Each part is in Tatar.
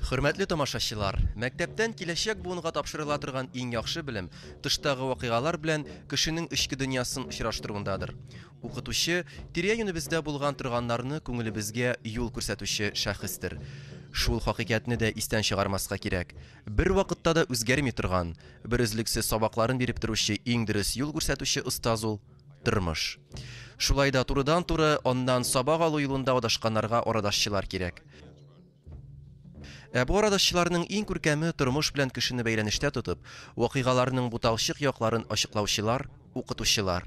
Хөрмәтле тамашачылар, мәктәптән киләчәк буынга тапшырыла торган иң яхшы белем тыштагы вакыйгалар белән кешенең эчке дөньясын очраштыруындадыр. Укытучы, тирә-юнебездә булган торганнарны күңелебезгә юл күрсәтүче шәхестер. Шул хакыйкатьне дә истән чыгармаска кирәк. Бервакытта да үзгәрми торган, берөзлексез сабакларын биреп торучы иң дөрес юл күрсәтүче остаз ул, тормыш. Шулай да турыдан-туры аннан сабак алу юлында адашканнарга арадашчылар кирәк. Ә бу арадашчыларның иң күркәме тормыш белән кешене бәйләнештә тотып, вакыйгаларның буталчык якларын ачыклаучылар, укытучылар.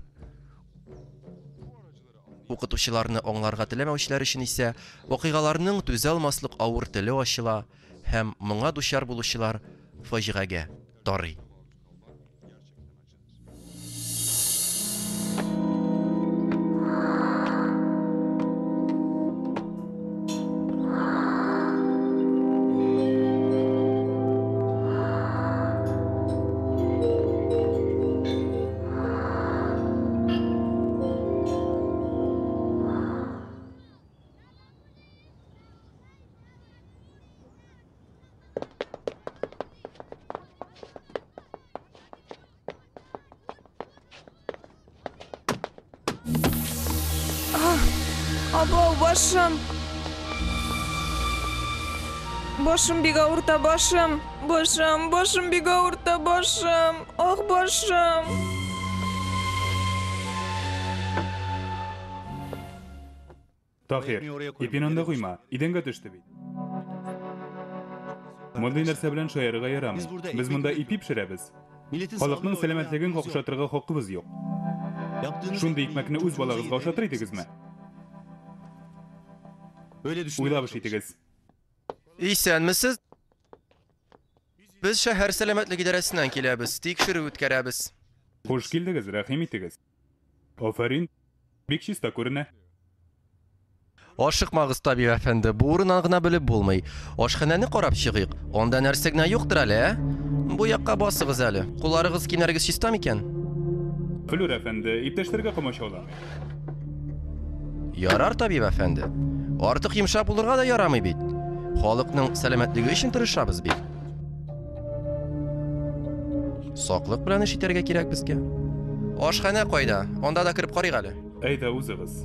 Укытучыларны аңларга теләмәүчеләр өчен исә вакыйгаларның түзә алмаслык авыр теле ачыла һәм моңа дучар булучылар фаҗигагә тарый. Абау, башым! Башым бик авырта, башым! Башым, башым бик авырта, башым! Ах, башым! Таһир, ипине анда куйма, идәнгә төште бит. Мондый нәрсә белән шаярырга ярамый. Без монда ипи пешерәбез. Халыкның сәламәтлеген какшатырга хакыбыз юк. Шундый икмәкне үз балагызга ашатыр идегезме? Уйлап эш итегез. Исәнмесез. Без шәһәр сәламәтлек идарәсеннән киләбез, тикшерү үткәрәбез. Хуш килдегез, рәхим итегез. Афәрин, бик чиста күренә. Ашыкмагыз, табиб әфәнде, бу урыннан гына белеп булмый. Ашханәне карап чыгыйк, анда нәрсә генә юктыр әле, ә? Бу якка басыгыз әле. Кулларыгыз, киемнәрегез чиста микән? Флүр әфәнде, иптәшләргә комачауламыйк. Ярар, табиб әфәнде. Артык йомшак булырга да ярамый бит. Халыкның сәламәтлеге өчен тырышабыз бит. Саклык белән эш итәргә кирәк безгә. Ашханә кайда? Анда да кереп карыйк әле. Әйдә, узыгыз.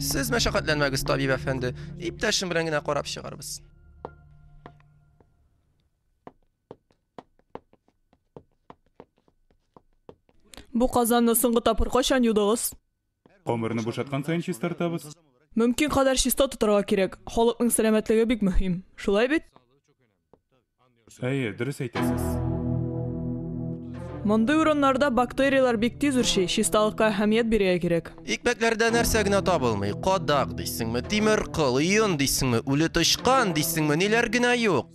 Сез мәшәкатьләнмәгез, табиб әфәнде. Иптәшем белән генә карап чыгарбыз. Бу казанны соңгы тапкыр кайчан юдыгыз? Камырны бушаткан саен чистартабыз. Мөмкин кадәр чиста тотарга кирәк. Халыкның сәламәтлеге бик мөһим. Шулай бит? Әйе, дөрес әйтәсез. Мондый урыннарда бактерияләр бик тиз үрчи, чисталыкка әһәмият бирергә кирәк. Икмәкләрдә нәрсә генә табылмый. Кадак дисеңме, тимер кыл, йон дисеңме, үле тычкан дисеңме, ниләр генә юк.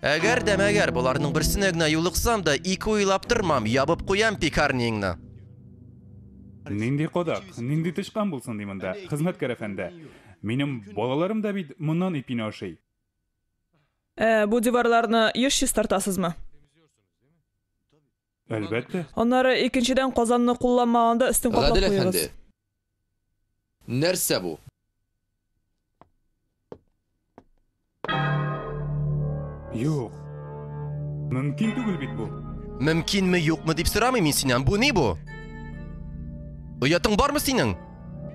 Әгәр дә мәгәр боларның берсенә генә юлыксам да, ике уйлап тормам, ябып куям пекарняңны. Нинди кадак, нинди тычкан булсын ди монда, хезмәткәр әфәнде. Минем балаларым да бит моннан ипине ашый. Ә бу диварларны еш чистартасызмы? Әлбәттә. Аннары икенчедән казанны кулланмаганда өстен каплап Гадел куегыз. әфәнде, нәрсә бу? Юк. Мөмкин түгел бит бу. Мөмкинме, юкмы дип сорамыйм мин синнән. Бу ни бу? Оятың бармы синең?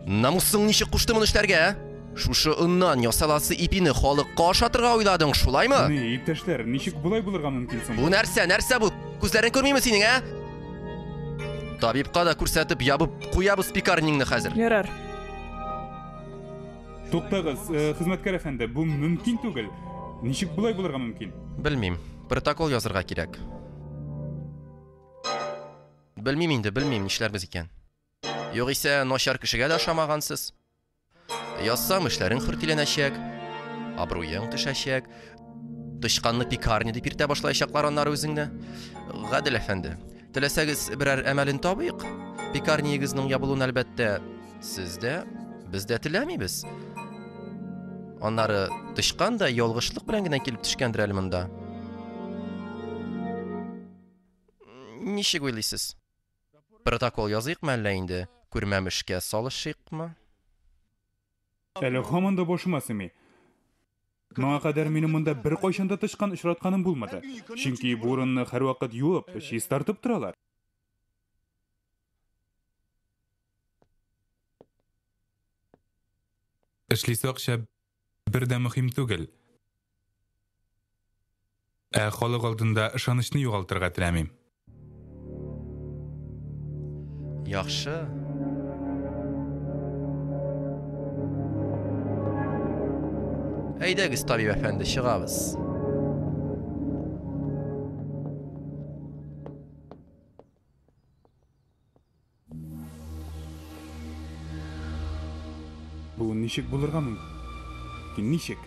Намусың ничек кушты моны эшләргә, ә? Шушы оннан ясаласы ипине халыкка ашатырга уйладың, шулаймы? Ни, иптәшләр, ничек болай булырга мөмкин соң? Бу нәрсә, нәрсә бу? Күзләрең күрмиме синең, ә? Табибка да күрсәтеп ябып куябыз пекарняңны хәзер. Ярар. Туктагыз, э, хезмәткәр әфәнде, бу мөмкин түгел. Ничек болай булырга мөмкин? Белмим. Протокол язырга кирәк. Белмим инде, белмим, нишләрбез икән. Югыйсә, начар кешегә дә ошамагансыз. Язсам, эшләрең хөртиләнәчәк, абруең төшәчәк. Тычканны пекарня дип йөртә башлаячаклар аннары үзеңне. Гадел әфәнде, теләсәгез берәр әмәлен табыйк. Пекарняегызның ябылуын әлбәттә сез дә, без дә теләмибез. Аннары тычкан да ялгышлык белән генә килеп төшкәндер әле монда. Ничек уйлыйсыз? Протокол языйкмы әллә инде? Күрмәмешкә салышыйкмы? Әле һаман да башыма сыймый. Моңа кадәр минем монда беркайчан да тычкан очратканым булмады. Чөнки бу урынны һәрвакыт юып, чистартып торалар. Эшлисе акча бер дә мөһим түгел. Ә халык алдында ышанычны югалтырга теләмим. Яхшы. Әйдәгез, табиб әфәнде, чыгабыз. Бу ничек булырга мөмкин? Ничек?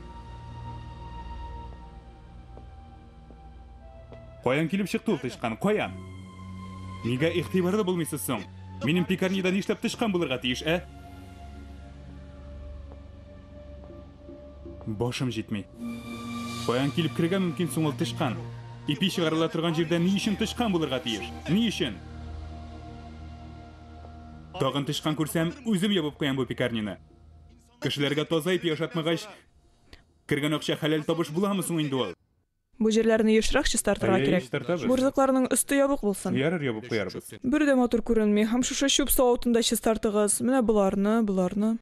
Каян килеп чыкты ул тычкан? Каян? Нигә игътибарлы булмыйсыз соң? Минем пекарняда нишләп тычкан булырга тиеш, ә? Башым җитми. Каян килеп керергә мөмкин соң ул тычкан? Ипи чыгарыла торган җирдә ни өчен тычкан булырга тиеш? Ни өчен? Тагын тычкан күрсәм, үзем ябып куям бу пекарняны. Кешеләргә таза ипи ашатмагач, кергән акча хәләл табыш буламы соң инде ул? Бу җирләрне ешрак чистартырга Әйе, кирәк. чистартабыз. Бурзыкларның өсте ябык булсын. Ярар, ябып куярбыз. Бер дә матур күренми. Һәм шушы чүп савытын да чистартыгыз. Менә боларны, боларны.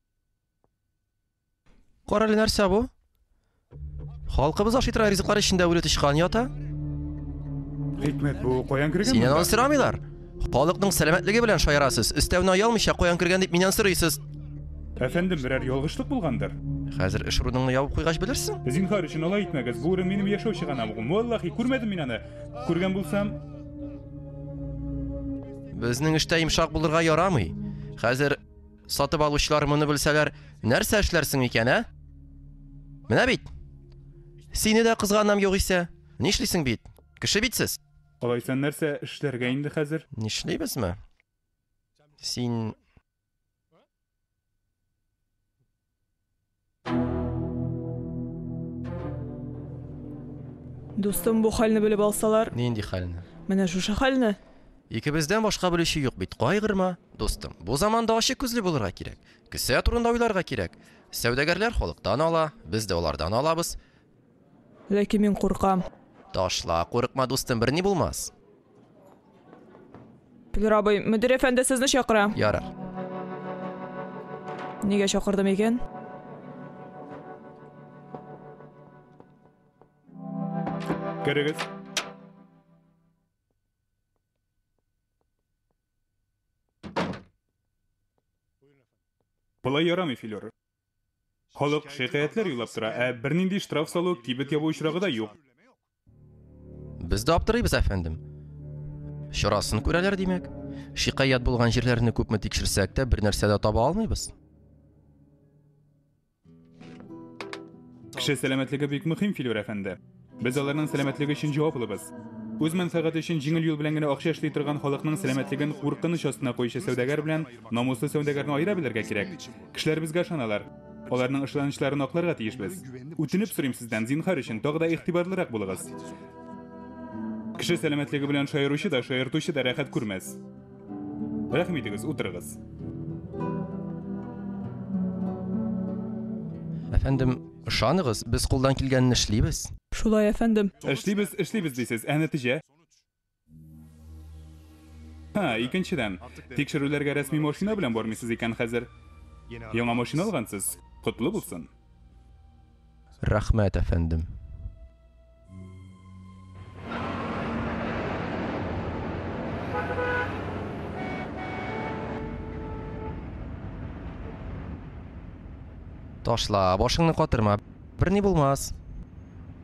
Кара әле, нәрсә бу? Халкыбыз ашый торган ризыклар эчендә үле тычкан ята. Хикмәт, бу каян кергән Синнән монда? аны сорамыйлар. Халыкның сәламәтлеге белән шаярасыз. Өстәвенә оялмыйча каян кергән дип миннән сорыйсыз. Әфәндем, берәр ялгышлык булгандыр. Хәзер эш урыныңны ябып куйгач белерсең. Зинһар өчен алай итмәгез. Бу урын минем яшәү чыганагым. Валлахи, күрмәдем мин аны. Күргән булсам, Безнең эштә йомшак булырга ярамый. Хәзер сатып алучылар моны белсәләр, нәрсә эшләрсең икән, ә? Менә бит. Сине дә кызганам югыйсә. Нишлисең бит? Кеше бит сез. Алайса нәрсә эшләргә инде хәзер? Нишлибезме? Син Дустым, бу хәлне белеп алсалар, Нинди хәлне? Менә шушы хәлне. Икебездән башка белүче юк бит. Кайгырма, дустым. Бу заманда ачык күзле булырга кирәк. Кесә турында уйларга кирәк. Сәүдәгәрләр халыктан ала, без дә алардан алабыз. Ләкин мин куркам. Ташла, курыкма, дустым, берни булмас. Флюр абый, мөдир әфәнде сезне чакыра. Ярар. Нигә чакырдым икән? Керегез. Болай ярамый, Филер. Халык шикаятьләр юллап тора, ә бернинди штраф салу, кибет ябу очрагы да юк. Без дә аптырыйбыз, әфәндем. Чарасын күрәләр, димәк. Шикаять булган җирләрне күпме тикшерсәк тә, бер нәрсә дә таба алмыйбыз. Кеше сәламәтлеге бик мөһим, Филүр әфәнде. Без аларның сәламәтлеге өчен җаваплыбыз. Үз мәнфәгате өчен җиңел юл белән генә акча эшли торган халыкның сәламәтлеген куркыныч астына куючы сәүдәгәр белән намуслы сәүдәгәрне аера белергә кирәк. Кешеләр безгә ышаналар. Аларның ышанычларын акларга тиешбез. Үтенеп сорыйм сездән, зинһар өчен, тагы да игътибарлырак булыгыз. Кеше сәламәтлеге белән шаяручы да, шаяртучы да рәхәт күрмәс. Рәхим итегез, утырыгыз. Әфәндем, ышаныгыз, без кулдан килгәнне эшлибез. Шулай, әфәндем. Эшлибез, эшлибез дисез, ә нәтиҗә? Һа, икенчедән, тикшерүләргә рәсми машина белән бармыйсыз икән хәзер. Яңа машина алгансыз. Котлы булсын. Рәхмәт, әфәндем. Ташла, башыңны катырма. Берни булмас.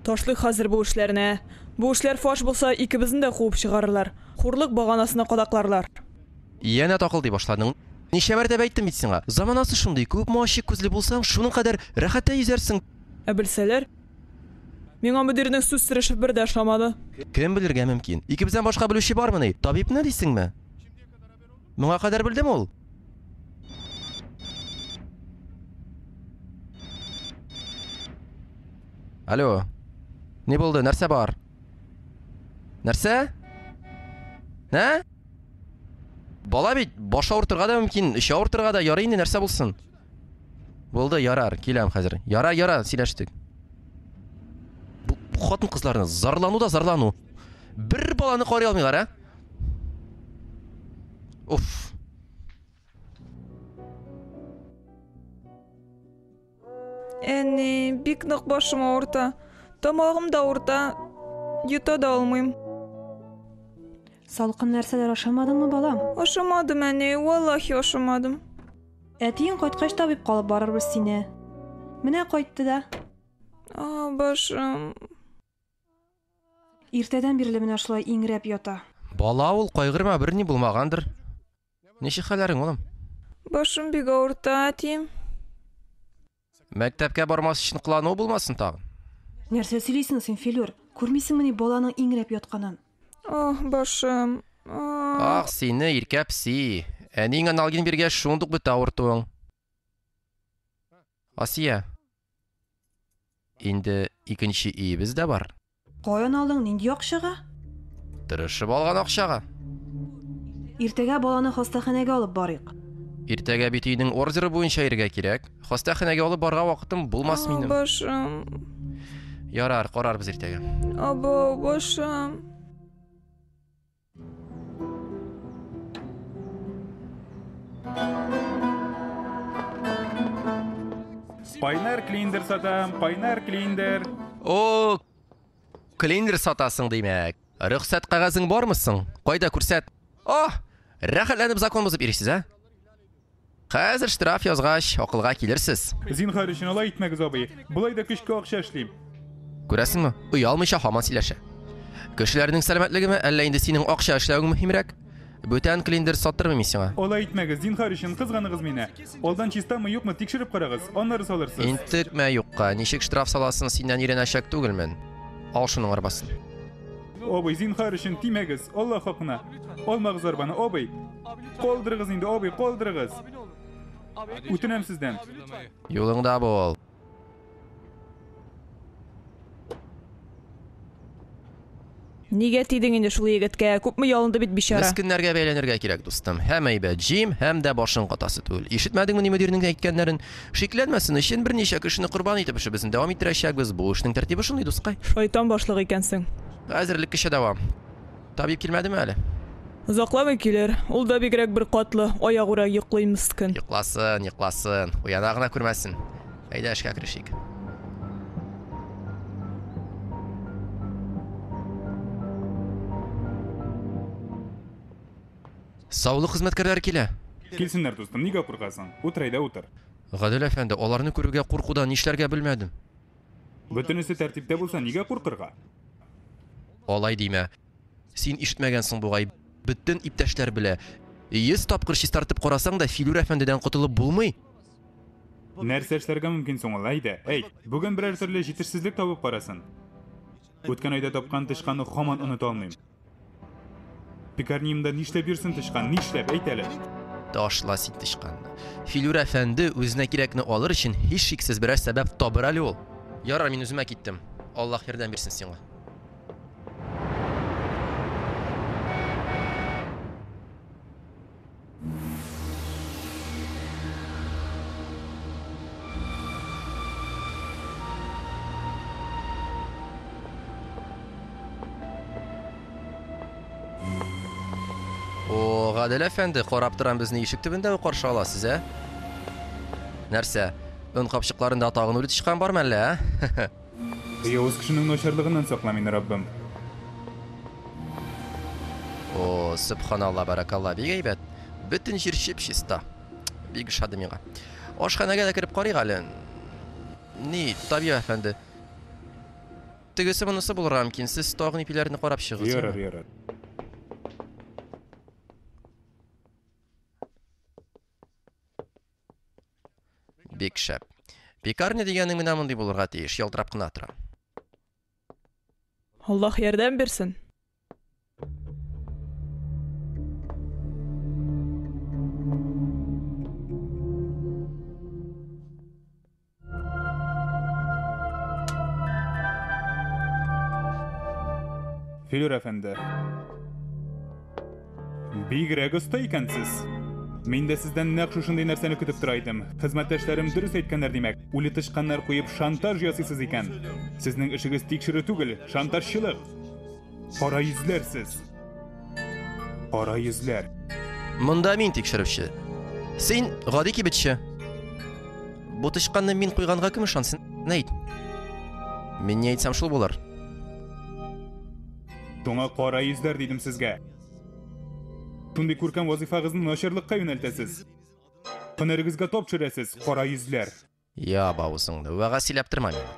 Ташлыйк хәзер бу эшләрне. Бу эшләр фаш булса, икебезне дә куып чыгарырлар. Хурлык баганасына кадакларлар. Янә такылдый башладың. Ничә мәртәбә әйттем бит сиңа. Заманасы шундый, күпме ачык күзле булсаң, шуның кадәр рәхәттә йөзәрсең. Ә белсәләр? Миңа мөдирнең сүз сөрешеп бер дә ошамады. Кем белергә мөмкин? Икебездән башка белүче бармыни? Табибны дисеңме? Моңа кадәр белдеме ул? Алло. Ни булды? Нәрсә бар? Нәрсә? Ә? Бала бит баш авыртырга да мөмкин, эч авыртырга да ярый инде, нәрсә булсын? Булды, ярар, киләм хәзер. Ярар, ярар, сөйләштек. Бу хатын-кызларны зарлану да зарлану. Бер баланы карый алмыйлар, ә? Уф. Әни, бик нык башым авырта. Тамагым да авырта. Йота да алмыйм. Салкын нәрсәләр ашамадыңмы, балам? Ашамадым, әни, валлахи ашамадым. Әтиең кайткач табибка алып барырбыз сине. Менә кайтты да. А, башым. Иртәдән бирле менә шулай иңрәп ята. Бала ул, кайгырма, берни булмагандыр. Ничек хәлләрең, улым? Башым бик авырта, әтием. Мәктәпкә бармас өчен кылану булмасын тагын. Нәрсә сөйлисең син, Филүр? Күрмисеңмени баланың иңрәп ятканын? Ах, башым. Ах, сине, иркә песи. Әниең аналгин биргәч, шундук бетә авыртуың. Асия. Инде икенче өебез дә бар. Каян алдың, нинди акчага? Тырышып алган акчага. Иртәгә баланы хастаханәгә алып барыйк. Иртәгә бит өйнең ордеры буенча йөрергә кирәк. Хастаханәгә алып барырга вакытым булмас минем. Башым. Ярар, карарбыз иртәгә. Абау, башым. Кайнар клиндер сатам, кайнар клиндер. О, клиндер сатасың димәк. Рөхсәт кәгазең бармы соң? Кайда күрсәт? О, рәхәтләнеп закон бозып йөрисез, ә? Хәзер штраф язгач, акылга килерсез. Зинһар өчен алай итмәгез, абый. Болай да көчкә акча эшлим. Күрәсеңме, оялмыйча һаман сөйләшә. Кешеләрнең сәламәтлегеме, әллә инде синең акча эшләвең мөһимрәк? Бүтән клиндер саттырмыйм мин сиңа. Алай итмәгез, зинһар өчен, кызганыгыз мине. Алдан чистамы, юкмы, тикшереп карагыз, аннары салырсыз. Интекмә юкка, ничек штраф саласын синнән өйрәнәчәк түгелмен. Ал шуның арбасын. Абый, зинһар өчен тимәгез, Алла хакына. Алмагыз арбаны, абый. Калдырыгыз инде, абый, калдырыгыз. Үтенәм сездән. Юлыңда бул. Нигә тидең инде шул егеткә? Күпме ялынды бит бичара. Мескеннәргә бәйләнергә кирәк, дустым. Һәм әйбәт җим, һәм дә башың катасы түгел. Ишетмәдеңмени мөдирнең әйткәннәрен? Шикләнмәсен өчен берничә кешене корбан итеп эшебезне дәвам иттерәчәкбез. Бу эшнең тәртибе шундый, дускай. Шайтан башлык икәнсең. Хәзер элеккечә дәвам. Табиб килмәдеме әле? Озакламый килер. Ул да бигрәк беркатлы, аягүрә йоклый мескен. Йокласын, йокласын. Уяна гына күрмәсен. Әйдә эшкә керешик. Саулык хезмәткәрләре килә. Килсеннәр, дустым, нигә куркасың? Утыр әйдә, утыр. Гадел әфәнде, аларны күрүгә куркудан нишләргә белмәдем. Бөтенесе тәртиптә булса, нигә куркырга? Алай димә. Син ишетмәгәнсең бугай. Бөтен иптәшләр белә. 100 тапкыр чистартып карасаң да, Филүр әфәндедән котылып булмый. Нәрсә эшләргә мөмкин соң ул, әйдә, әйт. Бүген берәр төрле җитешсезлек табып карасын. Үткән айда тапкан тычканны һаман оныта алмыйм. Пекарниемда нишләп йөрсен тычкан, нишләп, әйт әле. Ташла син тычканны. Филүр әфәнде үзенә кирәкне алыр өчен һичшиксез берәр сәбәп табыр әле ул. Ярар, мин үземә киттем. Аллаһ ярдәм бирсен сиңа. О, Гадел әфәнде, карап торам безне ишек төбендә үк каршы аласыз, ә? Нәрсә, он капчыкларында тагын үле тычкан бармы әллә, ә? Явыз кешенең начарлыгыннан сакла мине, Раббым. О, сөбханалла, бәрәкалла, бик әйбәт. Бөтен җир чип-чиста. Бик ошады миңа. Ашханәгә дә кереп карыйк әле. Ни, табиб әфәнде. Тегесе монысы булырга мөмкин. Сез тагын ипиләрне карап чыгыгыз. Ярар, ярар. Бик шәп. Пекарня дигәнең менә мондый булырга тиеш, ялтырап кына тора. Аллаһ ярдәм бирсен. Филүр әфәнде. Бигрәк оста икәнсез. Мин дә сездән нәкъ шушындый нәрсәне көтеп тора идем. Хезмәттәшләрем дөрес әйткәннәр, димәк. Үле тычканнар куеп шантаж ясыйсыз икән. Сезнең эшегез тикшерү түгел, шантажчылык. Кара йөзләр сез. Кара йөзләр. Монда мин тикшерүче. Син гади кибетче. Бу тычканны мин куйганга кем ышансын? Әйт. Мин ни әйтсәм шул булыр. Шуңа кара йөзләр дидем сезгә. Шундый күркәм вазыйфагызны начарлыкка юнәлтәсез. Һөнәрегезгә тап төшерәсез, кара йөзләр. Яб авызыңны, вәгазь сөйләп торма миңа.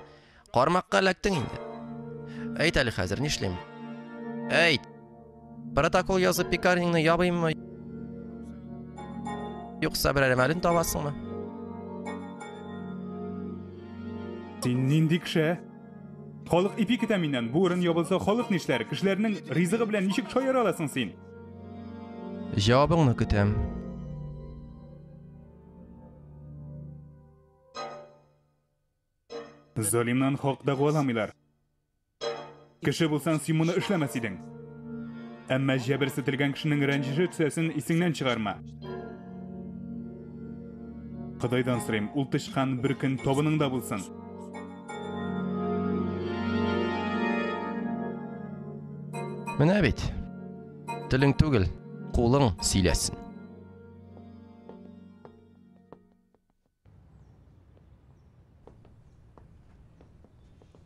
Кармакка эләктең инде. Әйт әле хәзер, нишлим? Әйт! Протокол язып пекарняңны ябыйммы? Юкса берәр әмәлен табасыңмы? Син нинди кеше, ә? Халык ипи көтә миннән. Бу урын ябылса, халык нишләр? Кешеләрнең ризыгы белән ничек шаяра аласың син? Җавабыңны көтәм. Залимнан хак дәгъваламыйлар. Кеше булсаң, син моны эшләмәс идең. Әмма җәберсетелгән кешенең рәнҗеше төсәсен исеңнән чыгарма. Ходайдан сорыйм, ул тычкан бер көн табыныңда булсын. Менә бит. Телең түгел, кулың сөйләсен.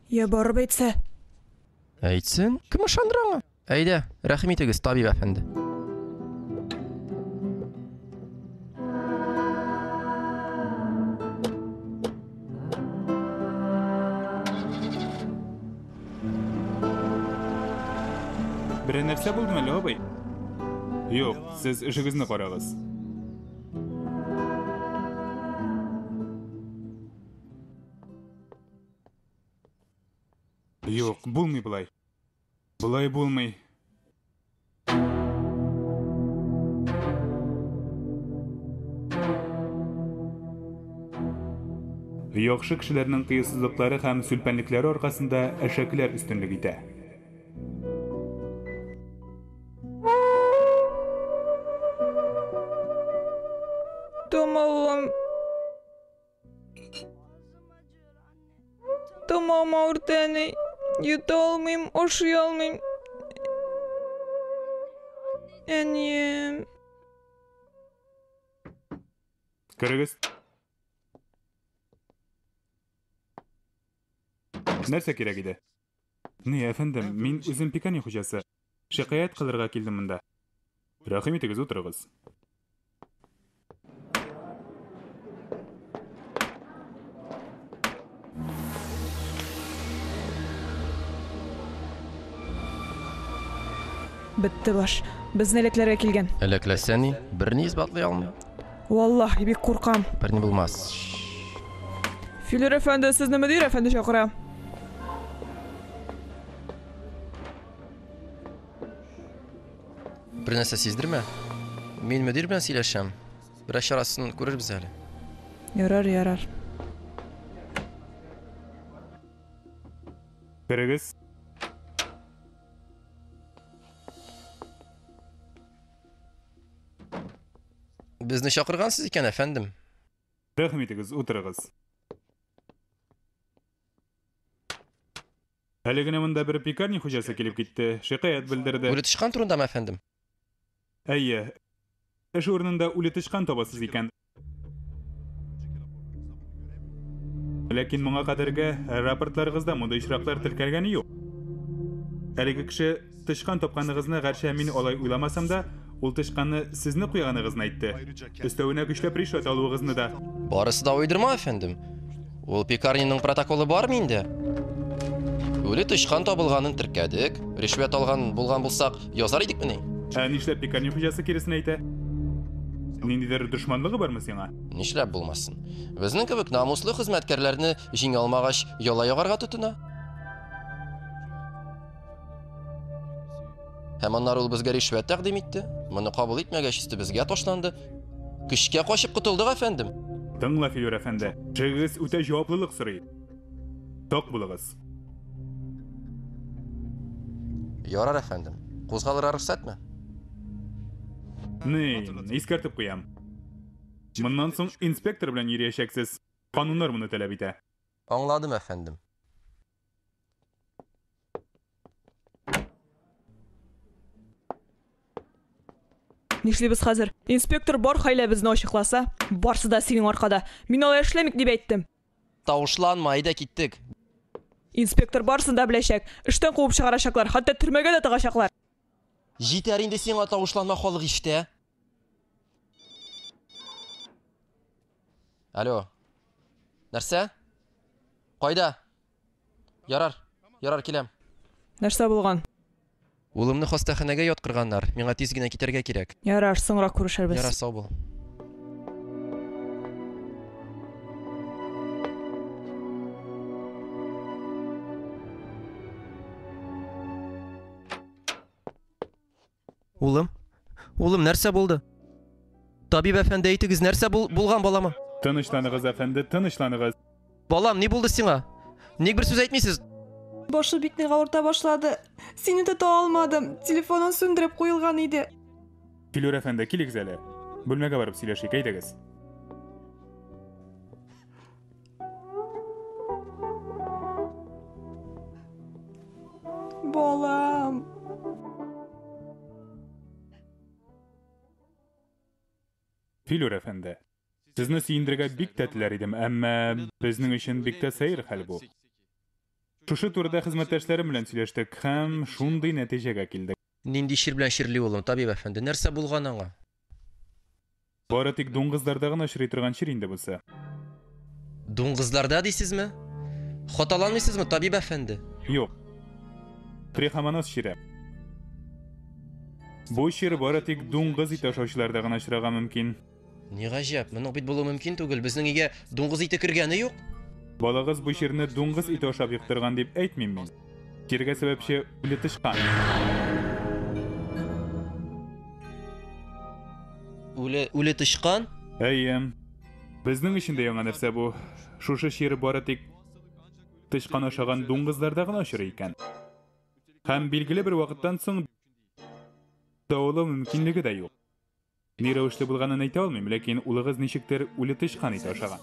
Я барып әйтсә? Әйтсен, кем ышандыра аңа? Әйдә, рәхим итегез, табиб әфәнде. Берәр нәрсә булдымы әллә, абый? Юк, сез эшегезне карагыз. Юк, булмый болай. Болай булмый. Яхшы кешеләрнең кыюсызлыклары һәм сүлпәнлекләре аркасында әшәкеләр өстенлек итә. Тамагым. Тамагым авырта, әни. Йота алмыйм, ашый алмыйм. Әнием. Керегез. Нәрсә кирәк иде? Ни, әфәндем, мин үзем пекарня хуҗасы. Шикаять кылырга килдем монда. Рәхим итегез, утырыгыз. Бетте баш. Безне әләкләргә килгән. Әләкләсә ни? Берни исбатлый алмый. Валлаһи, бик куркам. Берни булмас. Филер әфәнде, сезне мөдир әфәнде чакыра. Бер нәрсә сиздермә. Мин мөдир белән сөйләшәм. Берәр чарасын күрербез әле. Ярар, ярар. Керегез. Безне чакыргансыз икән, әфәндем. Рәхим итегез, утырыгыз. Әле генә монда бер пекарня хуҗасы килеп китте, шикаять белдерде. Үле тычкан турындамы, әфәндем? Әйе. Эш урынында үле тычкан табасыз икән. Ләкин моңа кадәрге рапортларыгызда мондый очраклар теркәлгәне юк. Әлеге кеше тычкан тапканыгызны, гәрчә мин алай уйламасам да, ул тычканны сезне куйганыгызны әйтте. Өстәвенә көчләп ришвәт алуыгызны да. Барысы да уйдырма, әфәндем. Ул пекарняның протоколы бар миндә. Үле тычкан табылганын теркәдек. Ришвәт алган булган булсак, язар идекмени? Ә нишләп пекарня хуҗасы киресен әйтә? Ниндидер дошманлыгы бармы сиңа? Нишләп булмасын? Безнең кебек намуслы хезмәткәрләрне җиңә алмагач, яла ягарга тотына. Һәм аннары ул безгә ришвәт тәкъдим итте. Моны кабул итмәгәч, өстебезгә ташланды. Көчкә качып котылдык, әфәндем. Тыңла, Филүр әфәнде. Эшегез үтә җаваплылык сорый. Сак булыгыз. Ярар, әфәндем. Кузгалырга рөхсәтме? Ни, искәртеп куям. Моннан соң инспектор белән йөриячәксез. Кануннар моны таләп итә. Аңладым, әфәндем. Нишлибез хәзер? Инспектор бар хәйләбезне ачыкласа, барсы да синең аркада. Мин алай эшләмик дип әйттем. Тавышланма, әйдә киттек. Инспектор барысын да беләчәк. Эштән куып чыгарачаклар, хәтта төрмәгә дә тыгачаклар. Җитәр инде сиңа тавышланма, халык ишетә. Алло. Нәрсә? Кайда? Ярар, ярар киләм. Нәрсә булган? Улымны хастаханәгә яткырганнар. Миңа тиз генә китәргә кирәк. Ярар, соңрак күрешербез. Ярар, сау бул. Улым, улым, нәрсә булды? Табиб әфәнде, әйтегез, нәрсә бул булган балама? Тынычланыгыз, әфәнде, тынычланыгыз. Балам, ни булды сиңа? Ник бер сүз әйтмисез? Башы бик нык авырта башлады. Сине тота алмадым. Телефоның сүндереп куелган иде. Филүр әфәнде, килегез әле. Бүлмәгә барып сөйләшик, әйдәгез. Балам. Филүр әфәнде, сезне сөендерергә бик тә теләр идем, әмма безнең өчен бик тә сәер хәл бу. Шушы турыда хезмәттәшләрем белән сөйләштек һәм шундый нәтиҗәгә килдек. Нинди чир белән чирли улым, табиб әфәнде? Нәрсә булган аңа? Бары тик дуңгызларда гына очрый торган чир инде бусы. Дуңгызларда дисезме? Хаталанмыйсызмы, табиб әфәнде? Юк. Трихомоноз чире. Бу чир бары тик дуңгыз ите ашаучыларда гына очрарга мөмкин. Ни гаҗәп, моның бит булуы мөмкин түгел. Безнең өйгә дуңгыз ите кергәне юк. Балагыз бу чирне дуңгыз ите ашап йоктырган дип әйтмим мин. Чиргә сәбәпче үле тычкан. Үле, үле тычкан? Әйе. Безнең өчен дә яңа нәрсә бу. Шушы чир бары тик тычкан ашаган дуңгызларда гына очрый икән. Һәм билгеле бер вакыттан соң дәвалау мөмкинлеге дә юк. Ни рәвешле булганын әйтә алмыйм, ләкин улыгыз ничектер үле тычкан ите ашаган.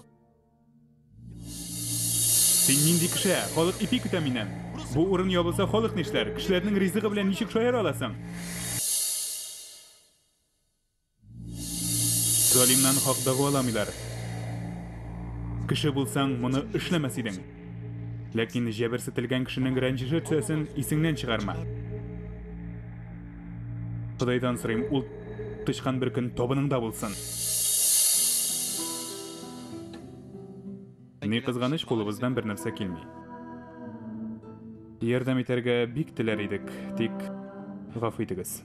Син нинди кеше? Халык ипи көтә миннән. Бу урын ябылса, халык нишләр? Кешеләрнең ризыгы белән ничек шаяра аласың? Залимнан хак дәгъваламыйлар. Кеше булсаң, моны эшләмәс идең. Ләкин җәберсетелгән кешенең рәнҗеше төсәсен исеңнән чыгарма. Ходайдан сорыйм, ул тычкан бер көн табыныңда булсын. Ни кызганыч, кулыбыздан бер нәрсә килми. Ярдәм итәргә бик теләр идек, тик гафу итегез.